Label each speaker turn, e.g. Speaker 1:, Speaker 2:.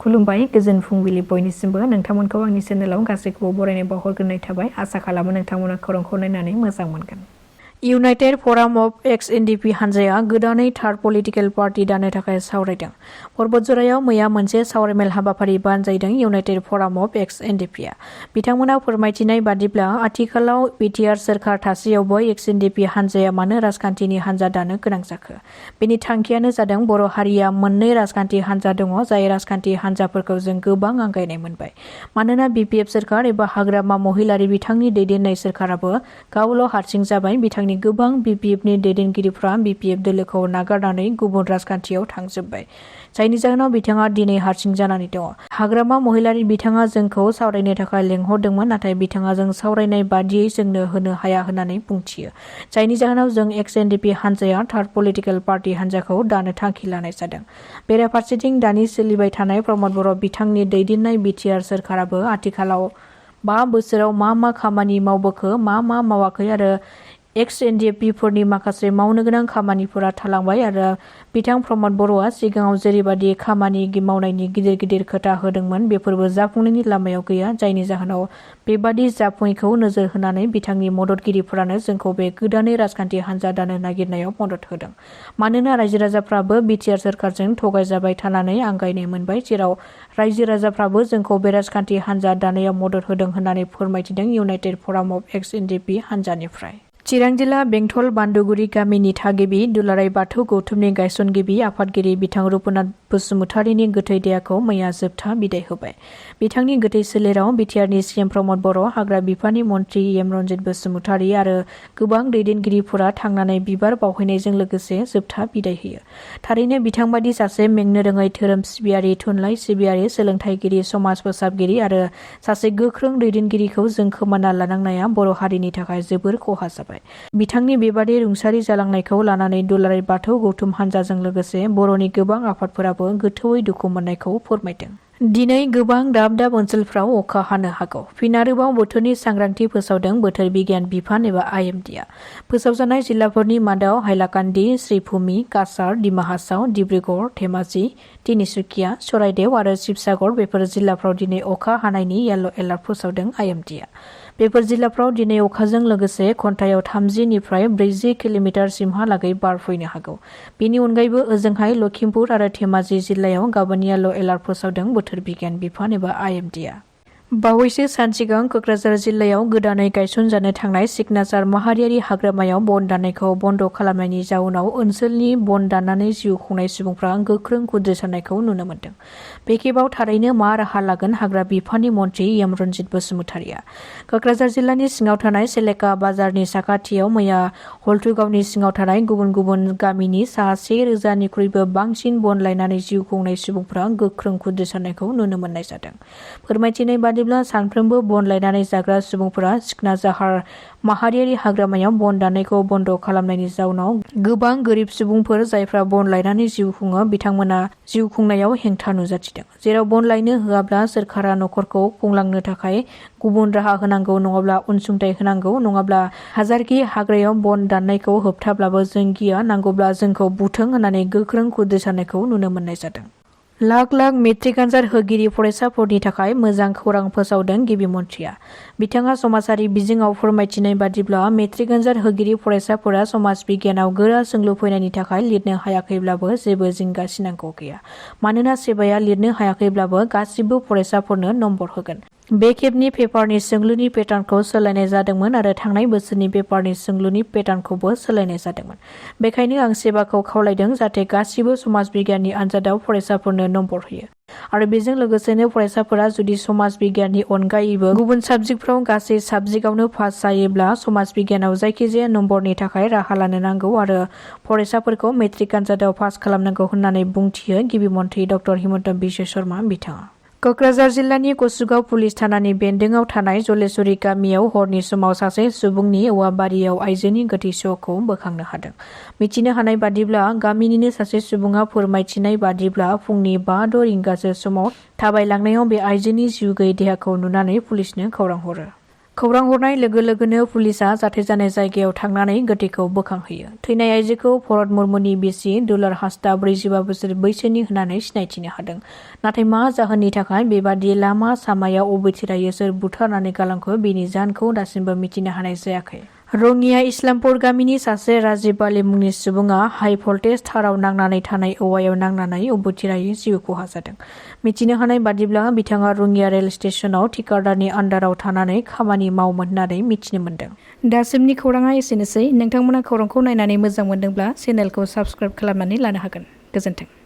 Speaker 1: खुलुमबाय गोजोन फुंबिलि बयनिसिमबो नोंथांमोनखौ आंनि चेनेलाव गासैखौबो बरायनाय बावहरग्रोनाय थाबाय आसा खालामो नोंथांमोना खौरांखौ नायनानै मोजां मोनगोन। इउनाइटेड फराम अफ एक्स एनडिपि हानजाया गोदानै थार्ड पलिटिकेल पार्टी दानो थाखाय सावरायदों। पर्बतजरायाव मैया मोनसे सावरायमेल हाबाफारि बानजायदों इउनाइटेड फराम अफ एक्स एनडिपिआ। बिथांमोना फोरमायथिनाय बादिब्ला आथिखालाव बिटिआर सोरखार थासेयावबो एक्स एनडिपि हानजाया मानो राजखान्थिनि हानजा दानो गोनां जाखो। बेनि थांखियानो जादों बर' हारिया मोननै राजखान्थि हानजा दङ जाय राजखान्थि हानजाफोरखौ जों गोबां आंगायनाय मोनबाय। मानोना बिपिएफ सोरखार एबा हाग्रामा महिलारि बिथांनि दैदेननाय सोरखाराबो गावल' हारसिं जाबाय। बिथांनि गोबां बिपिएफनि दैदेनगिरिफ्रा बिपिएफ दोलोखौ नागारनानै गुबुन राजखान्थियाव थांजोब्बाय। जायनि जाहोनाव बिथाङा दिनै हारसिं जानानै दङ। हाग्रामा महिलारि बिथाङा जोंखौ सावरायनो थाखाय लेंहरदोंमोन नाथाय बिथाङा जों सावरायनाय बादियै जोंनो होनो हाया होननानै बुंथियो। जायनि जाहोनाव जों एक्स एनडिपि हानजाया थार्ड पलिटिकेल पार्टी हानजाखौ दानो थांखि लानाय जादों। बेराफारसेथिं दानि सोलिबाय थानाय प्रमद बर' बिथांनि दैदेननाय बिटिआर सोरखाराबो आथिखालाव 5 बोसोराव मा खामानि मावबोखो मा मावाखै आरो एक्स एनडिपिफोरनि माखासे मावनो गोनां खामानिफोरा थालांबाय आरो बिथां प्रमद बर'आ सिगाङाव जेरैबादि खामानि मावनायनि गिदिर खोथा होदोंमोन बेफोरबो जाफुंनायनि लामायाव गैया। जायनि जाहोनाव बेबादि जाफुङैखौ नोजोर होनानै बिथांनि मददगिरिफोरानो जोंखौ बे गोदानै राजखान्थि हानजा दानो नागिरनायाव मदद होदों। मानोना रायजो राजाफ्राबो बिटिआर सोरखारजों थगायजाबाय थानानै आंगायनाय मोनबाय जेराव रायजो राजाफ्राबो जोंखौ बे राजखान्थि हानजा दानायाव मदद होदों होननानै फोरमायथिदों इउनाइटेड फराम अफ एक्स एनडिपि हानजानिफ्राय। चिरां जिल्ला बेंटल बान्दुगुरि गामिनि थागिबि दुलाराय बाथौ गौथुमनि गायसनगिरि आफादगिरि बिथां रुपनाथ बसुमतारिनि गोथै देहाखौ मैया जोबथा बिदाय होबाय। बिथांनि गोथै सोलेराव बिटिआरनि सीएम प्रमद बर', हाग्रा बिफाननि मन्त्रि एम.रनजित बसुमतारि आरो गोबां दैदेनगिरिफोरा थांनानै बिबार बावहैनायजों लोगोसे जोबथा बिदाय होयो। थारैनो बिथांबादि सासे मेंनो रोङै धोरोम सिबियारि, थुनलाइ सिबियारि, सोलोंथाइगिरि, समाज फोसाबगिरि आरो सासे गोख्रों दैदेनगिरिखौ जों खोमाना लानांनाया बर' हारिनि थाखाय जोबोर खहा जाबाय। बिथांनि बेबादि रुंसारि जालांनायखौ लानानै दुलाराय बाथौ गौथुम हानजाजों लोगोसे बर'नि गोबां आफादफोराबो गोथौयै दुखु मोननायखौ फोरमायदों। दिनै गोबां दाब ओनसोलफ्राव अखा हानो हागौ। फिन आरोबाव बोथोरनि सांग्रांथि फोसावदों बोथोर बिगियान बिफान एबा आइएमडिआ। फोसावजानाय जिल्लाफोरनि मादाव हाइलाकान्दि, श्रीभूमि, काछार, डिमा हासाव, डिब्रुगड़, धेमाजि, तिनिसुकिया, चराइदेव आरो शिबसागर बेफोर जिल्लाफ्राव दिनै अखा हानायनि येल्ल' एलार्ट फोसावदों आइएमडिआ। बेफोर जिल्लाफ्राव दिनै अखाजों लोगोसे घन्टायाव 30 निफ्राय 40 किल'मिटारसिमहालागै बार फैनो हागौ। बेनि अनगायैबो ओजोंहाय लखिमपुर आरो धेमाजि जिल्लायाव गाबोन येल्ल' एलार्ट फोसावदों बोथोर बिगियान बिफान एबा आइएमडिआ। बावैसो सान सिगां क'क्राझार जिल्लायाव गोदानै गायसनजानो थांनाय सिगनासार माहारियारि हाग्रामायाव बन दाननायखौ बन्द' खालामनायनि जाउनाव ओनसोलनि बन दाननानै जिउ खुंनाय सुबुंफ्रा गोख्रों खुद्रिसारनायखौ नुनो मोन्दों। बे खेबाव थारैनो मा राहा लागोन हाग्रा बिफाननि मन्त्रि एम.रनजित बसुमतारिया। क'क्राझार जिल्लानि सिङाव थानाय सेलेका बाजारनि साखाथियाव मैया हल्थुगावनि सिङाव थानाय गुबुन गामिनि सा 1,000निख्रुइबो बांसिन बन लायनानै जिउ खुंनाय सुबुंफ्रा गोख्रों खुद्रिसारनायखौ नुनो मोननाय जादों। फोरमायथिनाय बादिब्ला सानफ्रोमबो बन लायनानै जाग्रा सुबुंफोरा सिगनासार माहारियारि हाग्रामायाव बन दाननायखौ बन्द' खालामनायनि जाउनाव गोबां गोरिब सुबुंफोर जायफ्रा बन लायनानै जिउ खुङो बिथांमोना जिउ खुंनायाव हेंथा नुजाथिदों। जेराव बन लायनो होआब्ला सोरखारा नखरखौ खुंलांनो थाखाय गुबुन राहा होनांगौ नङाब्ला अनसुंथाइ होनांगौ नङाब्ला हाजारखि हाग्रायाव बन दाननायखौ होबथाब्लाबो जों गिया नांगौब्ला जोंखौ बुथों होननानै गोख्रों खुद्रिसारनायखौ नुनो मोननाय जादों। लाख मेट्रिक आनजाद होगिरि फरायसाफोरनि थाखाय मोजां खौरां फोसावदों गिबि मन्थ्रिया। बिथाङा समाजारि बिजोङाव फोरमायथिनाय बादिब्ला मेट्रिक आनजाद होगिरि फरायसाफोरा समाज बिगियानाव गोरा सोंलु फैनायनि थाखाय लिरनो हायाखैब्लाबो जेबो जिंगा सिनांगौ गैया। मानोना सेबाया लिरनो हायाखैब्लाबो गासिबो फरायसाफोरनो नम्बर होगोन। बे खेबनि पेपारनि सोंलुनि पेटार्नखौ सोलायनाय जादोंमोन आरो थांनाय बोसोरनि पेपारनि सोंलुनि पेटार्नखौबो सोलायनाय जादोंमोन। बेखायनो आं सेबाखौ खावलायदों जाहाथे गासिबो समाज बिगियाननि आनजादाव फरायसाफोरनो नम्बर होयो। आरो बेजों लोगोसेनो फरायसाफोरा जुदि समाज बिगियाननि अनगायैबो गुबुन साबजेक्टफ्राव गासै साबजेक्टआवनो पास जायोब्ला समाज बिगियानाव जायखिजाया नम्बरनि थाखाय राहा लानो नांगौ आरो फरायसाफोरखौ मेट्रिक आनजादाव पास खालामनांगौ होननानै बुंथियो गिबि मन्थ्रि डक्टर हिमन्त बिश्व शर्मा बिथाङा। क'क्राझार जिल्लानि कसुगाव पुलिस थानानि बेन्दोंआव थानाय जलेश्वरी गामियाव हरनि समाव सासे सुबुंनि औवा बारियाव आइजोनि गोथै सहखौ बोखांनो हादों। मिथिनो हानाय बादिब्ला गामिनिनो सासे सुबुङा फोरमायथिनाय बादिब्ला फुंनि 5-6 रिंगासो समाव थाबायलांनायाव बे आइजोनि जिउ गैयै देहाखौ नुनानै पुलिसनो खौरां हरो। खौरां हरनाय लोगो लोगोनो पुलिसआ जाथाय जानाय जायगायाव थांनानै गोथैखौ बोखांहैयो। थैनाय आइजोखौ भरत मुर्मुनि बिसि दुलार हांसदा 45 बोसोर बैसोनि होननानै सिनायथिनो हादों। नाथाय मा जाहोननि थाखाय बेबादि लामा सामायाव अबथिरायै सोर बुथारनानै गालांखो बेनि जाहोनखौ दासिमबो मिथिनो हानाय जायाखै। रङिया इस्लामपुर गामिनि सासे राजीब आली मुंनि सुबुङा हाइ भल्टेज थाराव नांनानै थानाय औवायाव नांनानै अबथिरायै जिउ खहा जादों। मिथिनो हानाय बादिब्ला बिथाङा रङिया रेल स्टेशनाव थिकादारनि आन्डाराव थानानै खामानि मावोमोन होननानै मिथिनो मोन्दों। दासिमनि खौराङा एसेनोसै। नोंथांमोना खौरांखौ नायनानै मोजां मोनदोंब्ला चेनेलखौ साबस्क्राइब खालामनानै लानो हागोन। गोजोन्थों।